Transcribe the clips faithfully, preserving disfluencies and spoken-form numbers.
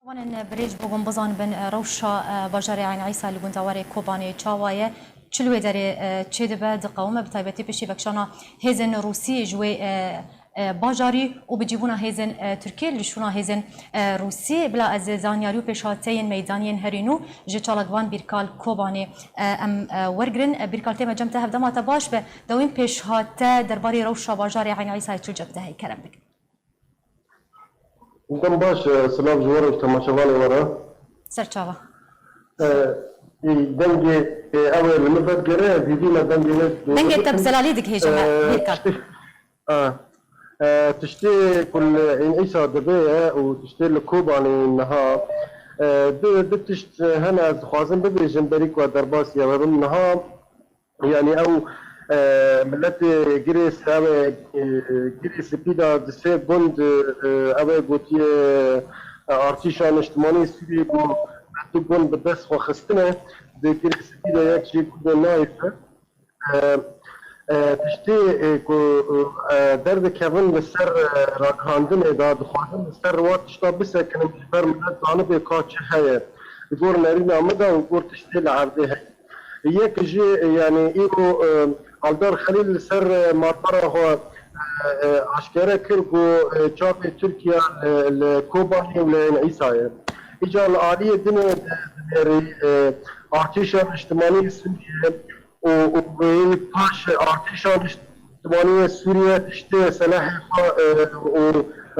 Wanên birêj bûbûn bizanibin, e, rewşa, e, bajarê Eyn Îsa li gundewarê Kobanê çawa ye? Çi li wê derê, e, çêdibe, diqewime, bi taybetî piştî vekişana hêzên Rûsî ji wê, e, e, bajarî û bi cîbûna hêzên, e, Tirkiyê li şûna hêzên, e, Rûsî. Bila ez ê zanyarî û pêşhateyên meydaniyên herî nû ji çalakvan Bîrkal Kobanê, e, em, e, wergirin. E, Bîrkal, tê me cem te, hevdema te baş be. Dawîn pêşhate derbarê rewşa bajarê Eyn Îsayê çi cem te heye, kerem bikin. Dem baş, e, silav ji we re û ji temaşevanê we re. Serçava. E, e, dengê, e, ew ê li min vedigere, ez hêvî me dengê we Dengê te bi zelalî digihêje me, e, Bîrkal. Tiştê, e, e, tiştê ku li Eyn Îsa dibe ye û tiştê li Kobanê niha, e, du, du tişt hene ez dixwazim bibêjim berî ku ez derbasî ew bim. Niha, Yanî ew, e, miletê Girê Sewê, e, Girê Spî de di sê gund, e, ew ê gotiye, e, artêşa niştimanî Sûriyê ku du gund bi dest xwe xistine, di Girê Spî de yek jî gundê Nayîf e. E, e, tiştê, e, ku, e, derdikevin li ser, e, ragihandinê de, dixwazin li ser wa tişta bisekinin, ji ber milet zanibe ka çi heye. Li gor nerîna min de û gor tiştê li erdê heye. Yek jî, yanî îro, e, Aldar Xelîl li ser, e, malbera xwe, e, e, aşkere kir ku, e, çavê Tirkiye li, li Kobanê û li Eyn Îsayê. Îcar li aliyê din e, di, dinêrî, e, artêşa niştimanî Sûriye û, û li paş artêşa niştimanî Sûriye tiştê selehê xwe, e,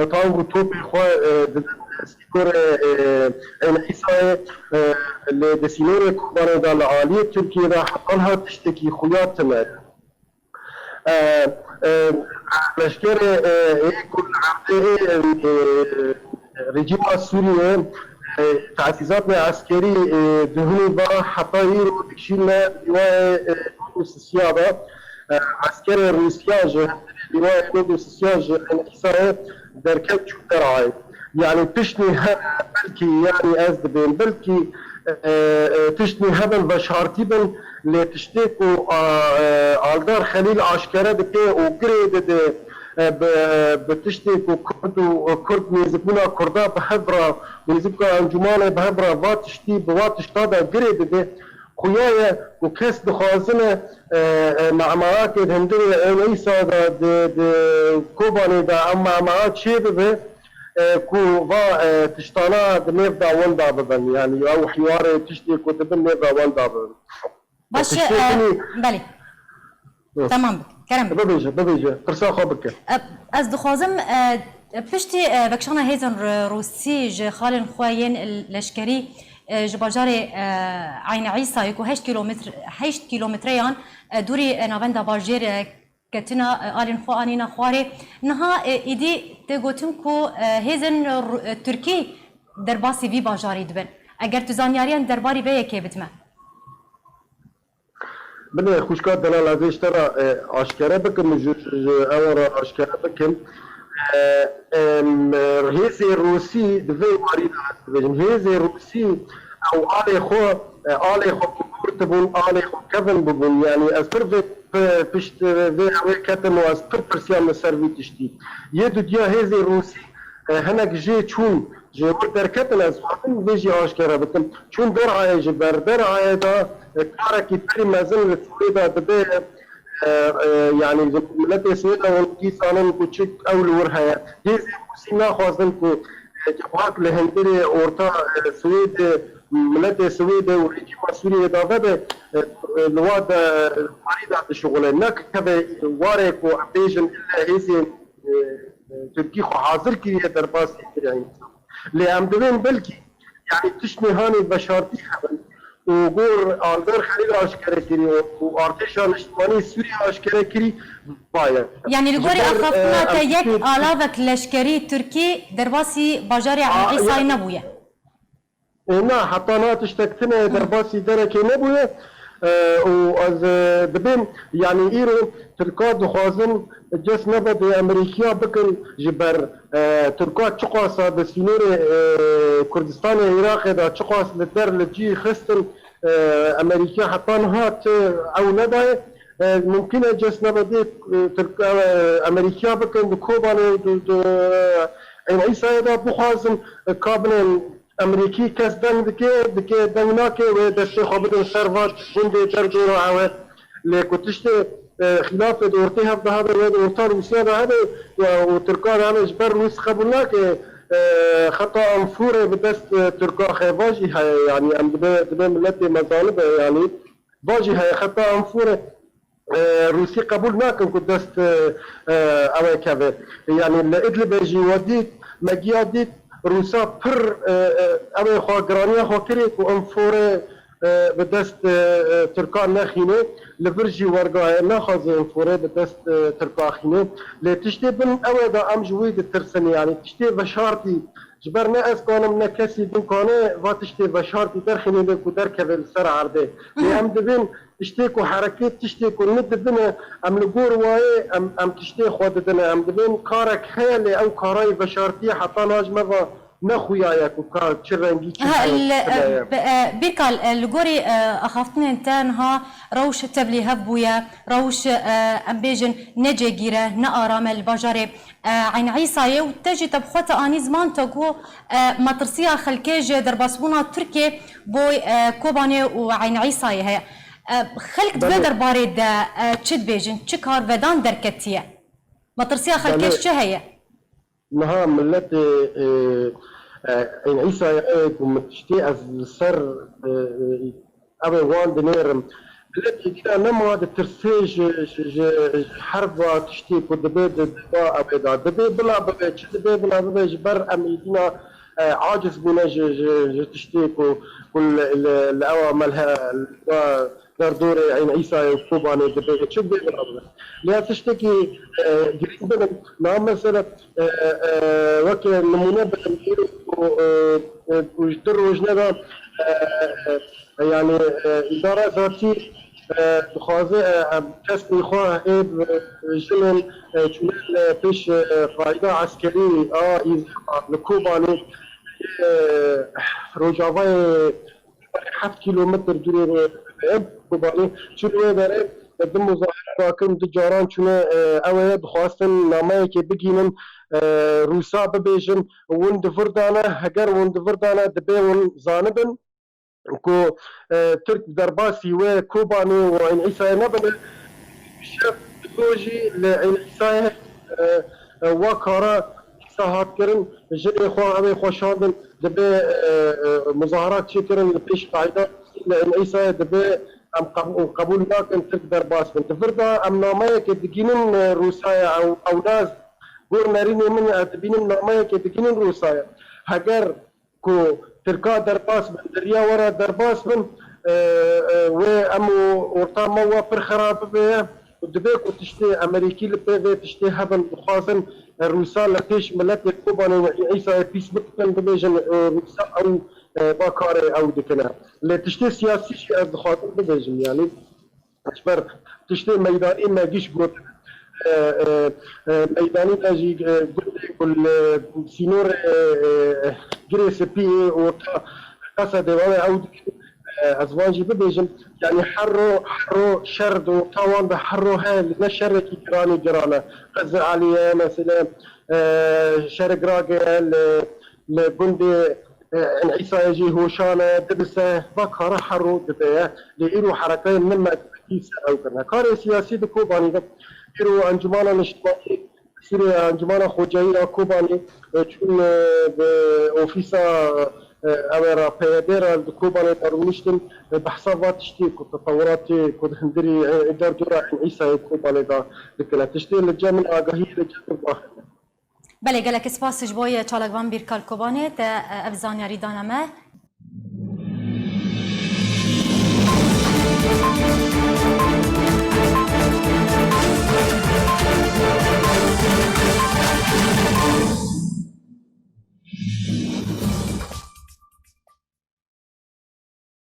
û tang û topê xwe, e, didin sînorê, e, Eyn Îsayê, e, li, di sînorê Kobanê de li aliyê Tirkiyê de heta niha tiştekî xuya tune ye. E, e, leşkerê, e, ê ku li erdê, e, rejîma Sûriyê, e, tesîzatê eskerî, e, dihunî va heta îro dikişîne lîwayê, e, nod û sisiya de. E, eskerê Rûsiya ji lîwayê nod û sisiya ji Eyn Îsayê derket çû derayê. Yanî tiştî hene, belkî, yanî ez dibêm, belkî, e, e, tiştî hebin veşartî bin, lê tiştê ku, a, e, Aldar Xelîl aşkere dike û girê dide, e, bi, bi tiştê ku Kurd û Kurd nêzikbûna Kurda bi hev re, nêzikbûna encûmanê bi hev re va tiştî, bi va tişta de girê dide, xuya ye ku kes dixwazine, e, e, me'merakê di hundirê Eyn Îsa de di, di Kobanê de ew me'mera çêbibe, e, ku va, e, tiştana di nêv de wenda bibin. Yanî ew hîwarê tiştê ku dibin nêv de wenda bibin. Baş e, Tiştê e, dinî belê. Hı. Tamam bike. Kerem bike. Bibêje, bibêje. Pirsa xwe bike. E, ez dixwazim, e, piştî, e, vekişana hêzên Rû-, Rûsî ji xalên xwe yên leşkerî, e, ji bajarê, e, Eyn Îsayê ku heşt kîlometre, heşt kîlometreyan, e, dûrî, e, navenda bajêr, e, ketina, e, alên xwe anîna xwarê. Niha, e, êdî tê gotin ku, e, hêzên Rû-, e, Tirkî derbasî vî bajarî dibin. Eger tu zanyariyan derbarî vê yekê bidî me. Bilê xwişka delal, ez ê ji te re, e, aşkere bikim, ji, ji, ji ewan re aşkere bikim. E, em, hêzê Rûsî di vê warî de, ez dibêjim, hêzê Rûsî ew alê xwe, e, alê xwe ku kurt bûn, alê xwe kevin bibûn. Yanî ez pir vê, pi-, pişt vê ew ê ketim û ez pir pirsiyam li ser vî tiştî. Yê dudiya hêzê Rûsî, e, hinek jê çûn, ji wir derketin, ez dixwazim vê jî aşkere bikim. Çûn derayê, ji ber derayê de, e, karekî pirî mezin li Swêda dibe, e, e, yanî ji miletê Swêda hûn dî zanin ku çi ew li wir heye. Hêzên Rûsî naxwazin ku, e, civak li hundirê orta, e, Swêdê, miletê Swêdê û rejîma Sûriyê de vebe, e, e, li wa de, warî de dişixule. Nekeve warê ku em bêjin ille hêzên, e, e, Tirkî xwe hazir kiriye derbasî kiriye însan. Lê em divên belkî, yanî tiştê hanê veşartî hebin û gor Aldar Xelîl aşkere kirî û, û artêşa niştimanî Sûriye aşkere kirî, va ye. Yanî li gorî axaftina te yek alavek leşkerî Tirkî derbasî bajarê Eyn Îsayê nebûye? E, na, heta niha tiştek tune derbasî derekê nebûye. E, û ez, e, dibêm, yanî îro Tirka dixwazin cesnebedê Amerîkiya bikin ji ber, e, Tirka çiqasa di sînorê, e, Kurdistanê Iraqê de çiqas li der li cî xistin, e, Amerîkiya heta niha ti ew nedaye. E, mumkin e cesnebedê, e, Tirk, e, Amerîkiya bikin di Kobanê û di, di Eyn Îsayê de bixwazin, e, ka binên Emerîkî kes deng dike, dike deng nake, wê destê xwe bidin ser va gundê derdora ew e. Lê ku tiştê, e, xîlafê di ortê hev de hebe, wê di orta Rûsya de hebe, û, û Tirka de hebe, ji ber Rûs qebûl nake, e, xeta enfûrê bi dest, e, Tirka xe va jî heye, yanî em dibe, dibe miletê me zanibe, yanî va jî heye, xeta enfûrê. E, Rûsî qebûl nakin ku dest, e, e, ew ê keve. Yanî li Idlibê jî we dît, me giya dît, Rûsa pir, e, e, ew ê xwe giraniya xwe kirê ku em forê, e, bi dest, e, e, Tirkan nexîne. Li vir jî wergayê naxwaze em forê bi dest, e, Tirkan xîne. Lê tiştê bin ew ê de em ji wî ditirsin. Yanî tiştê veşartî ji ber ne ez kanim ne kesî din kane va tiştê veşartî derxîne lê ku derkeve li ser erdê. Lê em dibên tiştê ku hereket, tiştê ku nididine, em li gor wayê, em, em tiştê xwe didine. Em dibên karek heye, lê ew karayê veşartiyê heta niha ji me ve nexuyaye ku ka çi rengî, çi Ha, heye, li, çi heye. e, bi, e, Bîrkal, e, li gorî, e, axaftinên te niha rewş tevlî hev bûye, rewş, e, em bêjin, necêgîr e, ne aram e li bajarê, e, Eyn Îsayê û te jî te bi xwe te anî ziman te ku, e, metirsiya xelkê ji derbasbûna Tirkiyê bo, e, Kobanê û Eyn Îsayê heye. E, xelk di vê Belê. derbarê de, e, çi dibêjin, çi kar vedan derketiye? Metirsiya xelkê Belê. ji çi heye? Niha miletê, e, e, Eyn Îsayê ew ê ku min tiştê ez li ser, e, e, ew ê wan dinêrim. Miletê dîna nema ditirsê ji, ji, ji, ji herba tiştê ku dibe di, di ba ew ê da. Dibe bila bibe, çi dibe bila bibe ji ber em ê dîna, e, aciz bûne ji, ji, ji tiştê ku, ku li, li, li ewa melhe, li ewa derdorê Eyn Îsayê û Kobanê dibe, çi dibe bila bibe. Lê ez tiştekî, e, girîng bidim. Niha mesela, e, e, weke nimûne bidim, îro ku, e, e, ku ji du rojne de, e, e, yanî, e, îdara zatî, e, dixwaze, e, em kesnî xwe ê, e, jinên, e, çûne li pêş, e, qaîda eskerî a Îzîfa li Kobanê, e, rojavayê heft kîlometr dûrê ve, Kobanê. Çû li wê derê, e, du muzahara rakirin, du caran çûne, e, ew ê dixwastin nameyekê bigînin, e, Rûsa bibêjin, win di vir de ne, heger win di vir de ne, dibê win zanibin ku, e, Tirk derbasî wê Kobanê û Eyn Îsayê nebine. Şev digo jî li Eyn Îsayê, e, e, wa kara dîsa hat kirin, jinê xwe, evê xwe şandin, dibe, e, e, muzaharat çêkirin li pêş qaîda li Eyn Îsayê dibe em qeb-, qebûl nakin Tirk derbas bin. Di vir de em nameyekê digînin, e, Rûsayê, ew, ew nas gor nerînê min, e, dibînin nameyekê digînin Rûsayê. Heger ku Tirka derbas bin, di riya we re derbas bin, e, e, wê em û orta me we pir xera bibe ye û dibe ku tiştê Emerîkî li pê vê tiştê hebin, dixwazin, e, Rûsa li pêş miletê Kobanê û Îsayê pîs bikin, bibêjin, e, Rûsa ew, e, va karê ew dikine. Lê tiştê siyasî jî ez dixwazim bibêjim, yanî Ji ber tiştê meydanî me giş got, e, e, e, meydanî de jî, e, gundê ku li sînorê, e, e, Girê Spî yê orta Qesedê, ew ê ew dikin, e, ez van jî bibêjim, yanî her ro, her ro şer di orta wan de her ro heye, lê ne şerekî giranî giran e. Qezer Elî ye, mesele, e, Şerik Ragê ye, li, li gundê e, Eyn Îsayê jî hoşan e, dibise, va kara her ro dibe ye. Lê îro herekayên ne me dî ser ew kirine. Karê siyasî di Kobanî de îro Encûmana Niştimanî, Sûrê Encûmana Xwecayî ya Kobanî, e, çûn, e, bi ofîsa, e, ew ê re, P Y D re di Kobanê de rûniştin, e, behsa va tiştê ku tetewuratê ku di hundirî, e, derdora Eyn Îsayê Kobanê de dikine. Tiştê li cem min agahî li cem min axivî. Belê, gelek spas ji bo ye çalakvan Bîrkal Kobanê te, e, ev zanyarî dane me.